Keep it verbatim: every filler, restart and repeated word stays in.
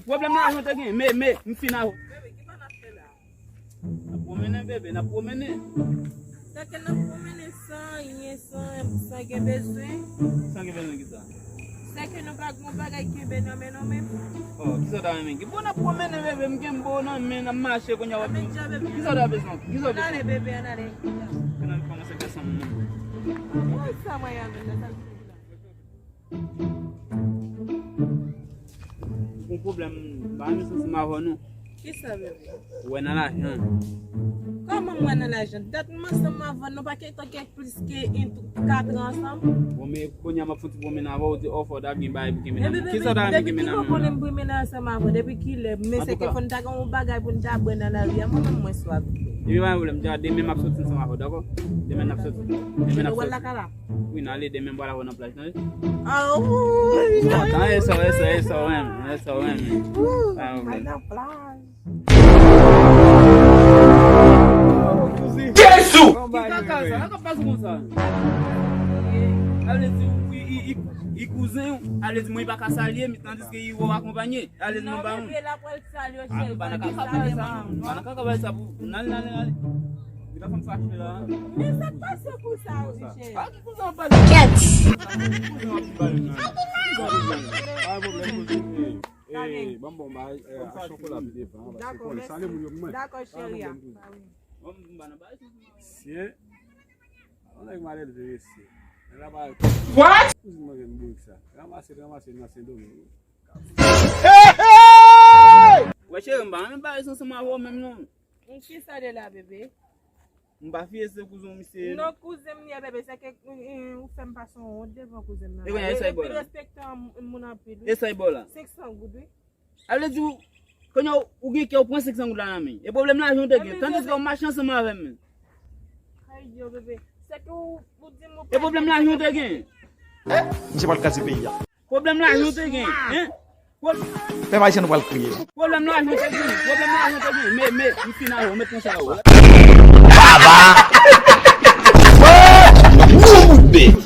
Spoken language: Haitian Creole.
Pwoblèm lajan te gen, men, men, m fin avè w. Bebe, ki pa n ap fè la? N ap pwomennen, bebe, n ap pwomennen. Sa ke n ap pwomennen san anyen, san, san gen bezwen. San gen bezwen ki sa? Sa ke nou pa gen yon bagay kenbe nan men nou menm. Oh, ki sa w ta renmen? Bon, n ap pwomennen, bebe, m kenbe w nan men, n ap mache, kounye a w ap... Kisa w ta bezwen? Kisa w bezwen? Ann ale, bebe, ann ale. Ann ale kòmanse fè san moun. Mwen sa mwen avè l la, sa l fè la. Gon pwoblèm, m pa renmen santi m avè nou. Kisa, bebe? Ou wè nan lajan. Kòman m wè nan lajan? Dat m ansanm avè nou pa gentan gen plis ke kat an ansanm. Bon, men kounye a m ap fè yon ti pwomennen avè w, ou di, oh, fò w ta gen bagay pou kenbe nan men w. Kisa w ta renmen kenbe nan men w la? Depi kilè m pwomennen ansanm avè w? Depi kilè? Men se ke fò n ta gen yon bagay pou n ta bwè nan lari a, mwen menm mwen swaf. Epi pa gen pwoblèm, demen m ap soti ansanm avè w, dakò? Demen n ap soti. Demen n ap soti. Wi, n ale demen, m pral avè w nan plaj, tande? Ah, wi. Tande, e sa, e sa, e sa w renmen, e sa w renmen. Pa gen pwoblèm. Nan plaj. Jezi! Ki kaka sa? Sa k ap pase konsa? Ale di, wi, i, i, i kouzen w, ale di mwen, i pa ka salye m, tandiske i wè w akonpanye. Ale di non, pa yon. Bebe, la pral salye w, cheri, pa gen salye, non. Pa nan kaka bay sa pou, nan, nan, nan. Li pa fanm fache la. Men sa k pase pou sa, wi, cheri? Pa ki kouzen w ap pale. Kèt. Kouzen w ap pale, nan. Pa gen pwoblèm, kouzen. Ey, ban m bon bagay, eh, a chokola pi devan, paske konnen salye moun yo pou mwen. Dakò, cheri a. Bon, m pa nan bagay sa. Syen. Yon nèg mal elve mesye. Nèg la pa... What? Kouzin mwen gen bourik sa. Ranmase, ranmase nan Sendomeng. Wè cheri, m pa renmen bagay sa ansanm avè w menm non. Kisa de la, bebe? M pa fiye se kouzen w misye ye, non. Non, kouzen m li ye, bebe, se ke, mm, mm, ou fè m pase yon wont devan kouzen m nan. E kounye a, e sa y bò la? Li respekte moun anpil, wi. E sa y bò la? Senk san goud, wi. A vle di, kounye a, ou gen kè ou pran senk san goud la nan men. E pwoblèm lajan w te gen. Tandiske w mache ansanm avè m. Ay, yo, bebe. Se ke ou, ou di m ou... E pwoblèm lajan w te gen. Misye pral kraze peyi a. Pwoblèm lajan w te gen, en? Pèp ayisyen nou pral kriye. Pwoblèm lajan w te gen, pwoblèm lajan w te gen. Men, men, m fin avè w, met konsa yo. Baba! Gwo bout bèf!